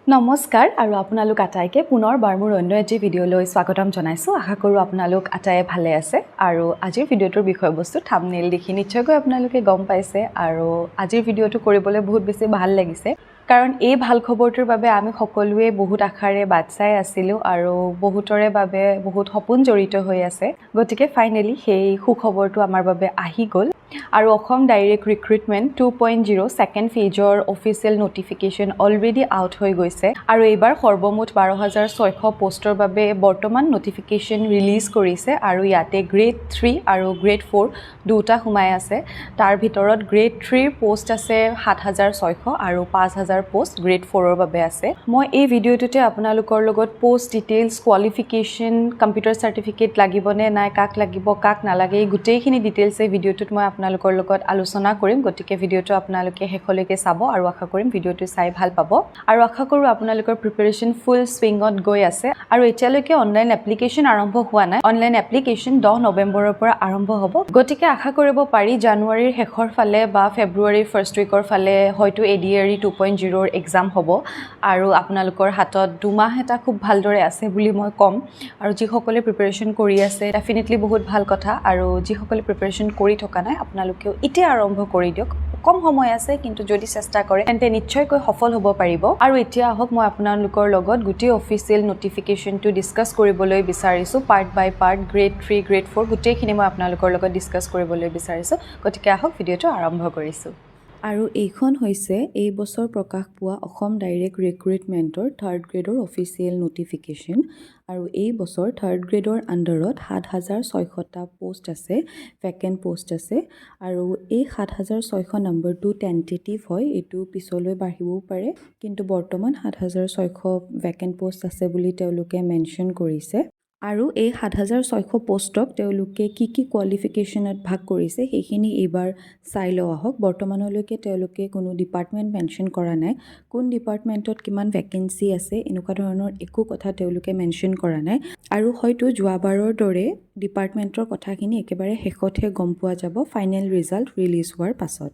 নমস্কাৰ আৰু আপোনালোক আটাইকে পুনৰবাৰ মোৰ অন্য এটি ভিডিঅ'লৈ স্বাগতম জনাইছোঁ। আশা কৰোঁ আপোনালোক আটাইয়ে ভালে আছে। আৰু আজিৰ ভিডিঅ'টোৰ বিষয়বস্তু থামনেইল দেখি নিশ্চয়কৈ আপোনালোকে গম পাইছে। আৰু আজিৰ ভিডিঅ'টো কৰিবলৈ বহুত বেছি ভাল লাগিছে, কাৰণ এই ভাল খবৰটোৰ বাবে আমি সকলোৱে বহুত আশাৰে বাট চাই আছিলোঁ আৰু বহুতৰে বাবে বহুত সপোন জড়িত হৈ আছে। গতিকে ফাইনেলি সেই সুখবৰটো আমাৰ বাবে আহি গ'ল আৰু অসম ডাইৰেক্ট ৰিক্ৰুইটমেণ্ট 2.0 ছেকেণ্ড ফেজৰ অফিচিয়েল নটিফিকেশ্যন অলৰেডি আউট হৈ গৈছে। আৰু এইবাৰ সৰ্বমুঠ 12,600 পষ্টৰ বাবে বৰ্তমান নটিফিকেশ্যন ৰিলিজ কৰিছে। আৰু ইয়াতে গ্ৰেড 3 আৰু গ্ৰেড 4 দুটা সোমাই আছে। তাৰ ভিতৰত গ্ৰেড 3ৰ পষ্ট আছে 7600 আৰু 5000 পষ্ট গ্ৰেড 4ৰ বাবে আছে। মই এই ভিডিঅ'টোতে আপোনালোকৰ লগত post details, qualification, computer certificate লাগিবনে নাই, কাক লাগিব, কাক নালাগে, এই গোটেইখিনি ডিটেইলছ এই ভিডিঅ'টোত মই আপোনালোকৰ লগত আলোচনা কৰিম। গতিকে ভিডিঅ'টো আপোনালোকে শেষলৈকে চাব আৰু আশা কৰিম ভিডিঅ'টো চাই ভাল পাব। আৰু আশা কৰোঁ আপোনালোকৰ প্ৰিপেৰেশ্যন ফুল চুইঙত গৈ আছে। আৰু এতিয়ালৈকে অনলাইন এপ্লিকেশ্যন আৰম্ভ হোৱা নাই। অনলাইন এপ্লিকেশ্যন 10 নৱেম্বৰৰ পৰা আৰম্ভ হ'ব। গতিকে আশা কৰিব পাৰি জানুৱাৰীৰ শেষৰ ফালে বা ফেব্ৰুৱাৰীৰ ফাৰ্ষ্ট উইকৰ ফালে হয়তো এডিআৰই 2.0ৰ এক্সাম হ'ব। আৰু আপোনালোকৰ হাতত 2 মাহ এটা খুব ভালদৰে আছে বুলি মই ক'ম। আৰু যিসকলে প্ৰিপেৰেশ্যন কৰি আছে, ডেফিনেটলি বহুত ভাল কথা। আৰু যিসকলে প্ৰিপেৰেশ্যন কৰি থকা নাই, আপোনালোকেও এতিয়া আৰম্ভ কৰি দিয়ক। কম সময় আছে, কিন্তু যদি চেষ্টা কৰে তেন্তে নিশ্চয়কৈ সফল হ'ব পাৰিব। আৰু এতিয়া আহক, মই আপোনালোকৰ লগত গোটেই অফিচিয়েল নটিফিকেশ্যনটো ডিছকাছ কৰিবলৈ বিচাৰিছোঁ। Part by part, grade 3, grade 4 গোটেইখিনি মই আপোনালোকৰ লগত ডিছকাছ কৰিবলৈ বিচাৰিছোঁ। গতিকে আহক, ভিডিঅ'টো আৰম্ভ কৰিছোঁ। আৰু এইখন হৈছে এই বছৰ প্ৰকাশ পোৱা অসম ডাইৰেক্ট ৰিক্ৰুইটমেণ্টৰ থাৰ্ড গ্ৰেডৰ অফিচিয়েল নটিফিকেশ্যন। আৰু এই বছৰ থাৰ্ড গ্ৰেডৰ আণ্ডাৰত 7600টা প'ষ্ট আছে, ভেকেণ্ট প'ষ্ট আছে। আৰু এই 7600 নম্বৰটো টেণ্টেটিভ হয়, এইটো পিছলৈ বাঢ়িবও পাৰে। কিন্তু বৰ্তমান 7600 ভেকেণ্ট প'ষ্ট আছে বুলি তেওঁলোকে মেনশ্যন কৰিছে। আৰু এই 7600 প'ষ্টক তেওঁলোকে কি কি কোৱালিফিকেশ্যনত ভাগ কৰিছে, সেইখিনি এইবাৰ চাই লওঁ আহক। বৰ্তমানলৈকে তেওঁলোকে কোনো ডিপাৰ্টমেণ্ট মেনশ্যন কৰা নাই। কোন ডিপাৰ্টমেণ্টত কিমান ভেকেঞ্চি আছে, এনেকুৱা ধৰণৰ একো কথা তেওঁলোকে মেনশ্যন কৰা নাই। আৰু হয়তো যোৱাবাৰৰ দৰে ডিপাৰ্টমেণ্টৰ কথাখিনি একেবাৰে শেষতহে গম পোৱা যাব, ফাইনেল ৰিজাল্ট ৰিলিজ হোৱাৰ পাছত।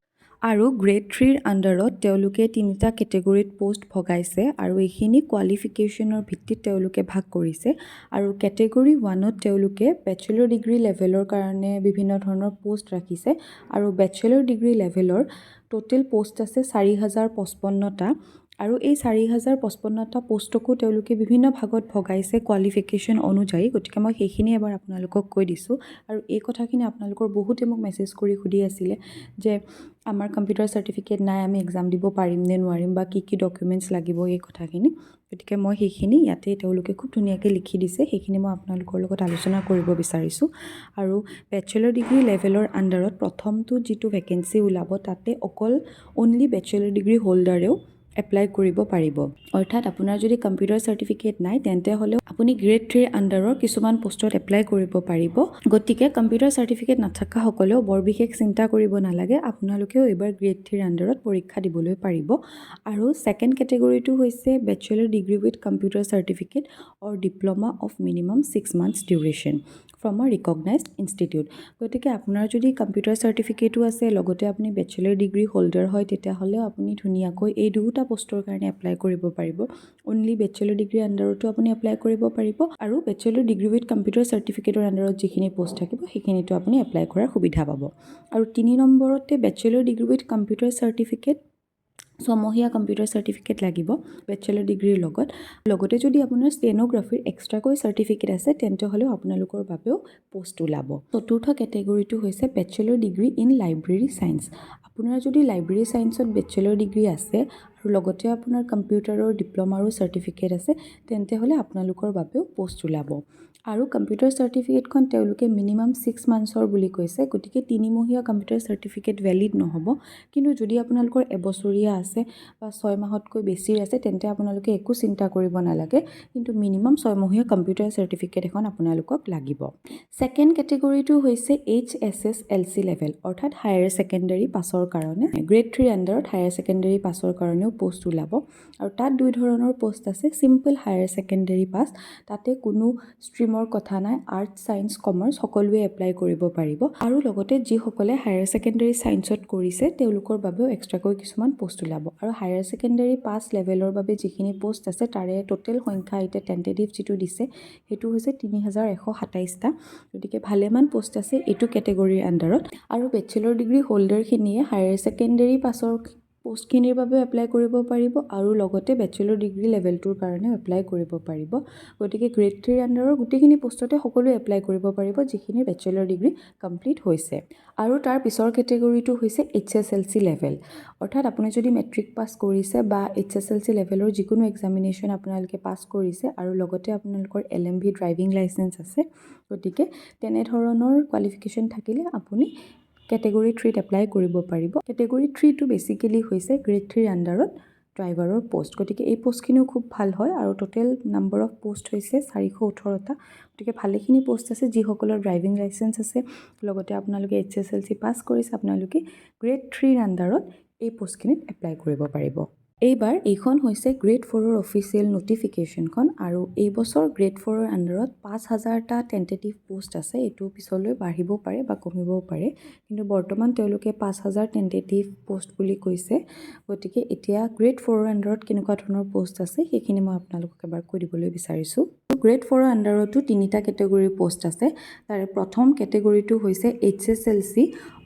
আৰু গ্ৰেড 3ৰ আণ্ডাৰত তেওঁলোকে তিনিটা কেটেগৰীত প'ষ্ট ভগাইছে আৰু এইখিনি কোৱালিফিকেশ্যনৰ ভিত্তিত তেওঁলোকে ভাগ কৰিছে। আৰু কেটেগৰী 1ত তেওঁলোকে বেচেলৰ ডিগ্ৰী লেভেলৰ কাৰণে বিভিন্ন ধৰণৰ প'ষ্ট ৰাখিছে। আৰু বেচেলৰ ডিগ্ৰী লেভেলৰ ট'টেল প'ষ্ট আছে 4055টা। আৰু এই 4055টা প'ষ্টকো তেওঁলোকে বিভিন্ন ভাগত ভগাইছে কোৱালিফিকেশ্যন অনুযায়ী। গতিকে মই সেইখিনি এবাৰ আপোনালোকক কৈ দিছোঁ। আৰু এই কথাখিনি আপোনালোকৰ বহুতে মোক মেছেজ কৰি সুধি আছিলে যে আমাৰ কম্পিউটাৰ চাৰ্টিফিকেট নাই, আমি এক্সাম দিব পাৰিম নে নোৱাৰিম বা কি কি ডকুমেণ্টছ লাগিব, এই কথাখিনি। গতিকে মই সেইখিনি ইয়াতে তেওঁলোকে খুব ধুনীয়াকৈ লিখি দিছে, সেইখিনি মই আপোনালোকৰ লগত আলোচনা কৰিব বিচাৰিছোঁ। আৰু বেচেলৰ ডিগ্ৰী লেভেলৰ আণ্ডাৰত প্ৰথমটো যিটো ভেকেঞ্চি ওলাব, তাতে অকল অনলি বেচেলৰ ডিগ্ৰী হোল্ডাৰেও এপ্লাই কৰিব পাৰিব। অৰ্থাৎ আপোনাৰ যদি কম্পিউটাৰ চাৰ্টিফিকেট নাই, তেন্তে হ'লেও আপুনি গ্ৰেড 3ৰ আণ্ডাৰৰ কিছুমান পষ্টত এপ্লাই কৰিব পাৰিব। গতিকে কম্পিউটাৰ চাৰ্টিফিকেট নথকাসকলেও বৰ বিশেষ চিন্তা কৰিব নালাগে, আপোনালোকেও এইবাৰ গ্ৰেড 3ৰ আণ্ডাৰত পৰীক্ষা দিবলৈ পাৰিব। আৰু ছেকেণ্ড কেটেগৰীটো হৈছে bachelor degree with computer certificate or diploma of minimum 6 months duration from a recognized institute। গতিকে আপোনাৰ যদি কম্পিউটাৰ চাৰ্টিফিকেটো আছে, লগতে আপুনি বেচেলৰ ডিগ্ৰী হোল্ডাৰ হয়, তেতিয়াহ'লেও আপুনি ধুনীয়াকৈ এই দুয়োটা পষ্টৰ কাৰণে এপ্লাই কৰিব পাৰিব। অনলি বেচেলৰ ডিগ্ৰী আণ্ডাৰতো আপুনি এপ্লাই কৰিব পাৰিব আৰু বেচেলৰ ডিগ্ৰী উইথ কম্পিউটাৰ চাৰ্টিফিকেটৰ আণ্ডাৰত যিখিনি পষ্ট থাকিব, সেইখিনিতো আপুনি এপ্লাই কৰাৰ সুবিধা পাব। আৰু 3 নম্বৰতে bachelor degree with computer certificate, ছমহীয়া কম্পিউটাৰ চাৰ্টিফিকেট লাগিব বেচেলৰ ডিগ্ৰীৰ লগত। লগতে যদি আপোনাৰ ষ্টেন'গ্ৰাফীৰ এক্সট্ৰাকৈ চাৰ্টিফিকেট আছে, তেন্তে হ'লেও আপোনালোকৰ বাবেও পষ্ট ওলাব। চতুৰ্থ কেটেগৰীটো হৈছে bachelor degree in library science। আপোনাৰ যদি লাইব্ৰেৰী ছায়েন্সত বেচেলৰ ডিগ্ৰী আছে আৰু লগতে আপোনাৰ কম্পিউটাৰৰ ডিপ্ল'মাৰো চাৰ্টিফিকেট আছে, তেন্তে হ'লে আপোনালোকৰ বাবেও পষ্ট ওলাব। আৰু কম্পিউটাৰ চাৰ্টিফিকেটখন তেওঁলোকে মিনিমাম 6 মান্থছৰ বুলি কৈছে। গতিকে তিনিমহীয়া কম্পিউটাৰ চাৰ্টিফিকেট ভেলিড নহ'ব। কিন্তু যদি আপোনালোকৰ এবছৰীয়া আছে বা 6 মাহতকৈ বেছিৰ আছে, তেন্তে আপোনালোকে একো চিন্তা কৰিব নালাগে। কিন্তু মিনিমাম ছয়মহীয়া কম্পিউটাৰ চাৰ্টিফিকেট এখন আপোনালোকক লাগিব। ছেকেণ্ড কেটেগৰীটো হৈছে এইচএছএছএলচি লেভেল, অৰ্থাৎ হায়াৰ ছেকেণ্ডেৰী পাছৰ কাৰণে। গ্ৰেড 3ৰ আণ্ডাৰত হায়াৰ ছেকেণ্ডেৰী পাছৰ কাৰণেও পষ্ট ওলাব। আৰু তাত দুই ধৰণৰ পষ্ট আছে। চিম্পল হায়াৰ ছেকেণ্ডেৰী পাছ, তাতে কোনো ষ্ট্ৰীমত ষ্ট্ৰীমৰ কথা নাই, আৰ্টছ, ছায়েন্স, কমাৰ্চ সকলোৱে এপ্লাই কৰিব পাৰিব। আৰু লগতে যিসকলে হায়াৰ ছেকেণ্ডেৰী ছায়েন্সত কৰিছে, তেওঁলোকৰ বাবেও এক্সট্ৰাকৈ কিছুমান পষ্ট ওলাব। আৰু হায়াৰ ছেকেণ্ডেৰী পাছ লেভেলৰ বাবে যিখিনি পষ্ট আছে, তাৰে টোটেল সংখ্যা এতিয়া টেণ্টেটিভ যিটো দিছে, সেইটো হৈছে 3127টা। গতিকে ভালেমান পষ্ট আছে এইটো কেটেগৰীৰ আণ্ডাৰত। আৰু বেচেলৰ ডিগ্ৰী হোল্ডাৰখিনিয়ে হায়াৰ ছেকেণ্ডেৰী পাছৰ পষ্টখিনিৰ বাবেও এপ্লাই কৰিব পাৰিব আৰু লগতে বেচেলৰ ডিগ্ৰী লেভেলটোৰ কাৰণেও এপ্লাই কৰিব পাৰিব। গতিকে গ্ৰেড থ্ৰীৰ আণ্ডাৰৰ গোটেইখিনি পষ্টতে সকলোৱে এপ্লাই কৰিব পাৰিব, যিখিনি বেচেলৰ ডিগ্ৰী কমপ্লিট হৈছে। আৰু তাৰ পিছৰ কেটেগৰীটো হৈছে এইচএছএলচি লেভেল। অৰ্থাৎ আপুনি যদি মেট্ৰিক পাছ কৰিছে বা এইচএছএলচি লেভেলৰ যিকোনো এক্সামিনেশ্যন আপোনালোকে পাছ কৰিছে আৰু লগতে আপোনালোকৰ এলএমভি ড্ৰাইভিং লাইচেঞ্চ আছে, গতিকে তেনেধৰণৰ কোৱালিফিকেশ্যন থাকিলে আপুনি কেটেগৰী থ্ৰীত এপ্লাই কৰিব পাৰিব। কেটেগৰী থ্ৰীটো বেচিকেলি হৈছে গ্ৰেড থ্ৰীৰ আণ্ডাৰত ড্ৰাইভাৰৰ পষ্ট। গতিকে এই পষ্টখিনিও খুব ভাল হয়। আৰু টোটেল নাম্বাৰ অফ পষ্ট হৈছে 418টা। গতিকে ভালেখিনি পষ্ট আছে। যিসকলৰ ড্ৰাইভিং লাইচেঞ্চ আছে, লগতে আপোনালোকে এইচএছএলচি পাছ কৰিছে, আপোনালোকে গ্ৰেড থ্ৰীৰ আণ্ডাৰত এই পষ্টখিনিত এপ্লাই কৰিব পাৰিব। এইবাৰ এইখন হৈছে গ্ৰেড ফ'ৰৰ অফিচিয়েল ন'টিফিকেশ্যনখন। আৰু এইবছৰ গ্ৰেড ফ'ৰৰ আণ্ডাৰত 5000টা টেণ্টেটিভ পষ্ট আছে। এইটো পিছলৈ বাঢ়িব পাৰে বা কমিবও পাৰে, কিন্তু বৰ্তমান তেওঁলোকে 5000 টেণ্টেটিভ পষ্ট বুলি কৈছে। গতিকে এতিয়া গ্ৰেড ফ'ৰৰ আণ্ডাৰত কেনেকুৱা ধৰণৰ পষ্ট আছে, সেইখিনি মই আপোনালোকক এবাৰ কৈ দিবলৈ বিচাৰিছোঁ। গ্ৰেড ফ'ৰৰ আণ্ডাৰতো তিনিটা কেটেগৰীৰ পষ্ট আছে। তাৰে প্ৰথম কেটেগৰীটো হৈছে HSLC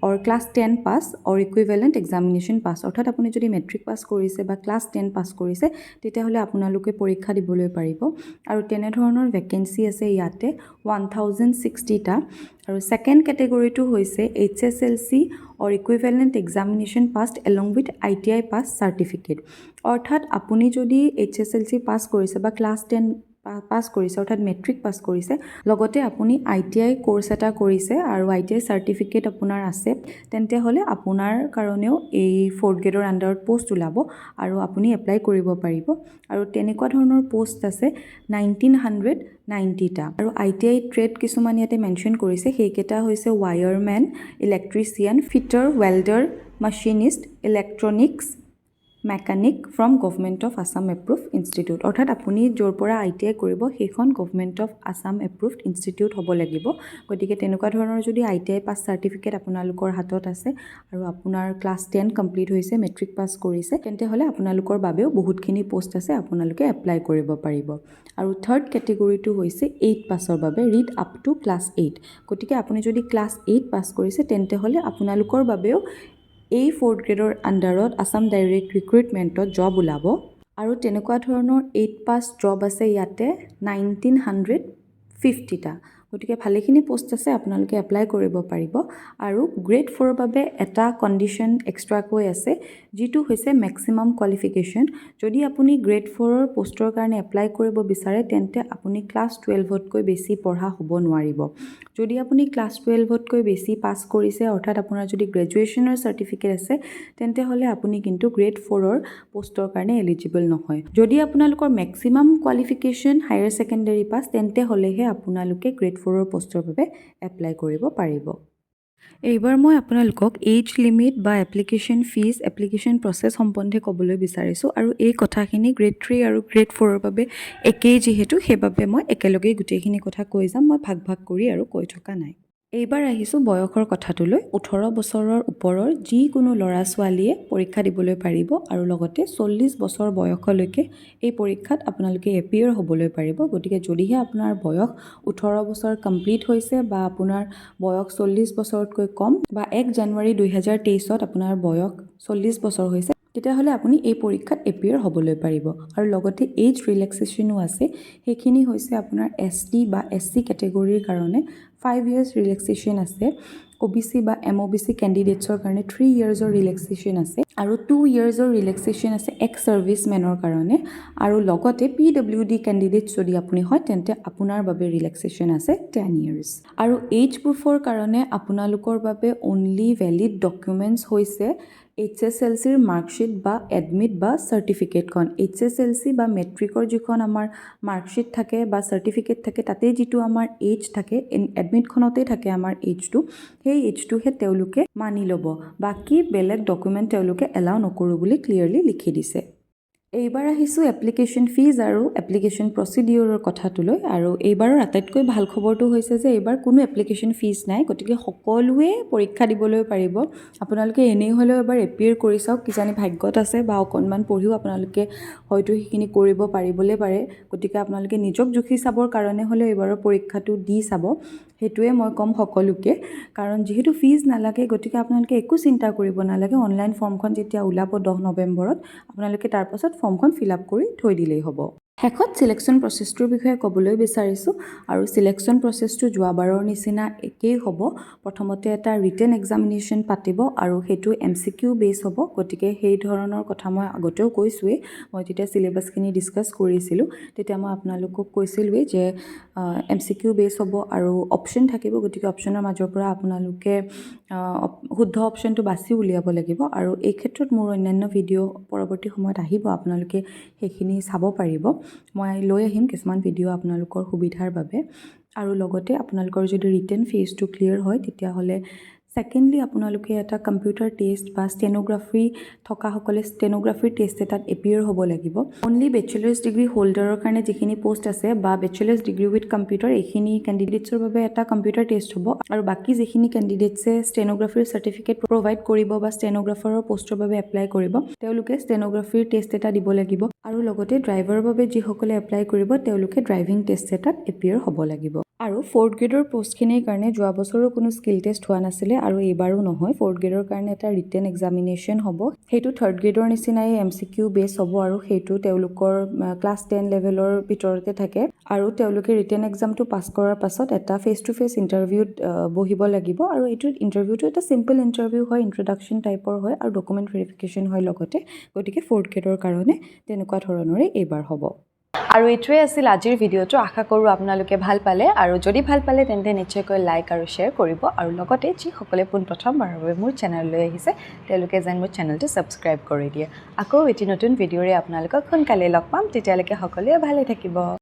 or class 10 pass or equivalent examination pass। অৰ্থাৎ আপুনি যদি মেট্ৰিক পাছ কৰিছে বা ক্লাছ 10 পাছ কৰিছে, তেতিয়াহ'লে আপোনালোকে পৰীক্ষা দিবলৈ পাৰিব। আৰু তেনেধৰণৰ ভেকেঞ্চি আছে ইয়াতে 1060টা। আৰু ছেকেণ্ড কেটেগৰীটো হৈছে HSLC or equivalent examination passed along with ITI pass certificate। অৰ্থাৎ আপুনি যদি এইচএছএলচি পাছ কৰিছে বা ক্লাছ 10 পাছ কৰিছে, অৰ্থাৎ মেট্ৰিক পাছ কৰিছে, লগতে আপুনি আইটিআই ক'ৰ্চ এটা কৰিছে আৰু আইটিআই চাৰ্টিফিকেট আপোনাৰ আছে, তেন্তে হ'লে আপোনাৰ কাৰণেও এই ফ'ৰ্থ গ্ৰেডৰ আণ্ডাৰত পষ্ট ওলাব আৰু আপুনি এপ্লাই কৰিব পাৰিব। আৰু তেনেকুৱা ধৰণৰ পষ্ট আছে 1990টা। আৰু আইটিআই ট্ৰেড কিছুমান ইয়াতে মেনশ্যন কৰিছে। সেইকেইটা হৈছে wireman, electrician, fitter, welder, machinist, electronics mechanic from Government of Assam approved institute। অৰ্থাৎ আপুনি য'ৰ পৰা আইটিআই কৰিব, সেইখন Government of Assam approved institute হ'ব লাগিব। গতিকে তেনেকুৱা ধৰণৰ যদি আইটিআই পাছ চাৰ্টিফিকেট আপোনালোকৰ হাতত আছে আৰু আপোনাৰ ক্লাছ 10 কমপ্লিট হৈছে, মেট্ৰিক পাছ কৰিছে, তেন্তে হ'লে আপোনালোকৰ বাবেও বহুতখিনি পষ্ট আছে, আপোনালোকে এপ্লাই কৰিব পাৰিব। আৰু থাৰ্ড কেটেগৰীটো হৈছে এইট পাছৰ বাবে, read up to class 8। গতিকে আপুনি যদি ক্লাছ 8 পাছ কৰিছে, তেন্তে হ'লে আপোনালোকৰ বাবেও এই ফ'ৰ্থ গ্ৰেডৰ আণ্ডাৰত আছাম ডাইৰেক্ট ৰিক্ৰুইটমেণ্টত জব ওলাব। আৰু তেনেকুৱা ধৰণৰ এইট পাছ জব আছে ইয়াতে 1950টা। গতিকে ভালেখিনি পষ্ট আছে, আপোনালোকে এপ্লাই কৰিব পাৰিব। আৰু গ্ৰেড ফ'ৰৰ বাবে এটা কণ্ডিশ্যন এক্সট্ৰাকৈ আছে, যিটো হৈছে মেক্সিমাম কোৱালিফিকেশ্যন। যদি আপুনি গ্ৰেড ফ'ৰৰ পষ্টৰ কাৰণে এপ্লাই কৰিব বিচাৰে, তেন্তে আপুনি ক্লাছ 12তকৈ বেছি পঢ়া হ'ব নোৱাৰিব। যদি আপুনি ক্লাছ 12তকৈ বেছি পাছ কৰিছে, অৰ্থাৎ আপোনাৰ যদি গ্ৰেজুৱেশ্যনৰ চাৰ্টিফিকেট আছে, তেন্তে হ'লে আপুনি কিন্তু গ্ৰেড ফ'ৰৰ পষ্টৰ কাৰণে এলিজিবল নহয়। যদি আপোনালোকৰ maximum qualification higher secondary pass, তেন্তে হ'লেহে আপোনালোকে গ্ৰেড ফ'ৰৰ পষ্টৰ বাবে এপ্লাই কৰিব পাৰিব। এইবাৰ মই আপোনালোকক এইজ লিমিট বা এপ্লিকেশ্যন ফিজ, এপ্লিকেশ্যন প্ৰচেছ সম্বন্ধে ক'বলৈ বিচাৰিছোঁ। আৰু এই কথাখিনি গ্ৰেড থ্ৰী আৰু গ্ৰেড ফ'ৰৰ বাবে একেই যিহেতু, সেইবাবে মই একেলগেই গোটেইখিনি কথা কৈ যাম। মই ভাগ ভাগ কৰি আৰু কৈ থকা নাই। এইবাৰ আহিছোঁ বয়সৰ কথাটোলৈ। 18 বছৰৰ ওপৰৰ যিকোনো ল'ৰা ছোৱালীয়ে পৰীক্ষা দিবলৈ পাৰিব আৰু লগতে 40 বছৰ বয়সলৈকে এই পৰীক্ষাত আপোনালোকে এপিয়াৰ হ'বলৈ পাৰিব। গতিকে যদিহে আপোনাৰ বয়স 18 বছৰ কমপ্লিট হৈছে বা আপোনাৰ বয়স 40 বছৰতকৈ কম বা 1 জানুৱাৰী 2023ত আপোনাৰ বয়স 40 বছৰ হৈছে, তেতিয়াহ'লে আপুনি এই পৰীক্ষাত এপিয়াৰ হ'বলৈ পাৰিব। আৰু লগতে এইজ ৰিলেক্সেশ্যনো আছে। সেইখিনি হৈছে আপোনাৰ এছটি বা এছচি কেটেগৰীৰ কাৰণে 5 ইয়েৰ্ছ ৰিলেক্সেশ্যন আছে, অ'বিচি বা এমঅ'বিচি কেণ্ডিডেটছৰ কাৰণে 3 ইয়েৰ্ছৰ ৰিলেক্সেশ্যন আছে আৰু 2 ইয়েৰ্ছৰ ৰিলেক্সেশ্যন আছে এক্স ছাৰ্ভিচমেনৰ কাৰণে। আৰু লগতে পিডব্লিউডি কেণ্ডিডেটছ যদি আপুনি হয়, তেন্তে আপোনাৰ বাবে ৰিলেক্সেশ্যন আছে 10 ইয়েৰ্ছ। আৰু এইজ প্ৰুফৰ কাৰণে আপোনালোকৰ বাবে অনলি ভেলিড ডকুমেণ্টছ হৈছে এইচএছএলচিৰ মাৰ্কশ্বিট বা এডমিট বা চাৰ্টিফিকেটখন। এইচএছএলচি বা মেট্ৰিকৰ যিখন আমাৰ মাৰ্কশ্বিট থাকে বা চাৰ্টিফিকেট থাকে, তাতেই যিটো আমাৰ এইজ থাকে, এডমিটখনতেই থাকে আমাৰ এইজটো, সেই এইজটোহে তেওঁলোকে মানি ল'ব। বাকী বেলেগ ডকুমেণ্ট তেওঁলোকে এলাউ নকৰোঁ বুলি ক্লিয়াৰলি লিখি দিছে। এইবাৰ আহিছোঁ এপ্লিকেশ্যন ফিজ আৰু এপ্লিকেশ্যন প্ৰচিডিউৰৰ কথাটোলৈ। আৰু এইবাৰৰ আটাইতকৈ ভাল খবৰটো হৈছে যে এইবাৰ কোনো এপ্লিকেশ্যন ফিজ নাই, গতিকে সকলোৱে পৰীক্ষা দিবলৈ পাৰিব। আপোনালোকে এনেই হ'লেও এবাৰ এপিয়াৰ কৰি চাওক, কিজানি ভাগ্যত আছে বা অকণমান পঢ়িও আপোনালোকে হয়তো সেইখিনি কৰিব পাৰিবলৈ পাৰে। গতিকে আপোনালোকে নিজক জুখি চাবৰ কাৰণে হ'লেও এইবাৰৰ পৰীক্ষাটো দি চাব, সেইটোৱে মই ক'ম সকলোকে। কাৰণ যিহেতু ফিজ নালাগে, গতিকে আপোনালোকে একো চিন্তা কৰিব নালাগে। অনলাইন ফৰ্মখন যেতিয়া ওলাব 10 নৱেম্বৰত, আপোনালোকে তাৰপাছত ফৰ্মখন ফিল আপ কৰি থৈ দিলেই হ'ব। শেষত চিলেকশ্যন প্ৰচেছটোৰ বিষয়ে ক'বলৈ বিচাৰিছোঁ। আৰু চিলেকশ্যন প্ৰচেছটো যোৱাবাৰৰ নিচিনা একেই হ'ব। প্ৰথমতে এটা ৰিটেন এক্সামিনেশ্যন পাতিব আৰু সেইটো এমচিকিউ বেছ হ'ব। গতিকে সেই ধৰণৰ কথা মই আগতেও কৈছোঁৱেই। মই যেতিয়া চিলেবাছখিনি ডিছকাছ কৰিছিলোঁ, তেতিয়া মই আপোনালোকক কৈছিলোঁৱেই যে এমচিকিউ বেছ হ'ব আৰু অপশ্যন থাকিব। গতিকে অপশ্যনৰ মাজৰ পৰা আপোনালোকে শুদ্ধ অপশ্যনটো বাছি উলিয়াব লাগিব। আৰু এই ক্ষেত্ৰত মোৰ অন্যান্য ভিডিঅ' পৰৱৰ্তী সময়ত আহিব, আপোনালোকে সেইখিনি চাব পাৰিব। মই লৈ আহিম কিছুমান ভিডিঅ' আপোনালোকৰ সুবিধাৰ বাবে। আৰু লগতে আপোনালোকৰ যদি ৰিটেন ফেজটো ক্লিয়াৰ হয়, তেতিয়াহ'লে ছেকেণ্ডলি আপোনালোকে এটা কম্পিউটাৰ টেষ্ট বা ষ্টেন'গ্ৰাফী থকাসকলে ষ্টেন'গ্ৰাফীৰ টেষ্ট এটাত এপিয়াৰ হ'ব লাগিব। অনলি বেচেলাৰ্ছ ডিগ্ৰী হোল্ডাৰৰ কাৰণে যিখিনি পষ্ট আছে বা বেচেলাৰ্ছ ডিগ্ৰী উইথ কম্পিউটাৰ, এইখিনি কেণ্ডিডেটছৰ বাবে এটা কম্পিউটাৰ টেষ্ট হ'ব। আৰু বাকী যিখিনি কেণ্ডিডেটছে ষ্টেন'গ্ৰাফীৰ চাৰ্টিফিকেট প্ৰভাইড কৰিব বা ষ্টেন'গ্ৰাফাৰৰ পষ্টৰ বাবে এপ্লাই কৰিব, তেওঁলোকে ষ্টেন'গ্ৰাফীৰ টেষ্ট এটা দিব লাগিব। আৰু লগতে ড্ৰাইভাৰৰ বাবে যিসকলে এপ্লাই কৰিব, তেওঁলোকে ড্ৰাইভিং টেষ্ট এটাত এপিয়াৰ হ'ব লাগিব। আৰু ফ'ৰ্থ গ্ৰেডৰ পষ্টখিনিৰ কাৰণে যোৱা বছৰো কোনো স্কিল টেষ্ট হোৱা নাছিলে আৰু এইবাৰো নহয়। ফ'ৰ্থ গ্ৰেডৰ কাৰণে এটা ৰিটেন এক্সামিনেশ্যন হ'ব। সেইটো থাৰ্ড গ্ৰেডৰ নিচিনাই এমচিকিউ বেছ হ'ব আৰু সেইটো তেওঁলোকৰ ক্লাছ 10 লেভেলৰ ভিতৰতে থাকে। আৰু তেওঁলোকে ৰিটেন এক্সামটো পাছ কৰাৰ পাছত এটা ফেচ টু ফেচ ইণ্টাৰভিউত বহিব লাগিব। আৰু এইটো ইণ্টাৰভিউটো এটা চিম্পল ইণ্টাৰভিউ হয়, ইণ্ট্ৰডাকশ্যন টাইপৰ হয় আৰু ডকুমেণ্ট ভেৰিফিকেশ্যন হয় লগতে। গতিকে ফ'ৰ্থ গ্ৰেডৰ কাৰণে তেনেকুৱা ধৰণৰে এইবাৰ হ'ব। আৰু এইটোৱে আছিল আজিৰ ভিডিঅ'টো। আশা কৰোঁ আপোনালোকে ভাল পালে। আৰু যদি ভাল পালে, তেন্তে নিশ্চয়কৈ লাইক আৰু শ্বেয়াৰ কৰিব। আৰু লগতে যিসকলে পোনপ্ৰথমবাৰৰ বাবে মোৰ চেনেললৈ আহিছে, তেওঁলোকে যেন মোৰ চেনেলটো ছাবস্ক্ৰাইব কৰি দিয়ে। আকৌ এটি নতুন ভিডিঅ'ৰে আপোনালোকক সোনকালে লগ পাম। তেতিয়ালৈকে সকলোৱে ভালে থাকিব।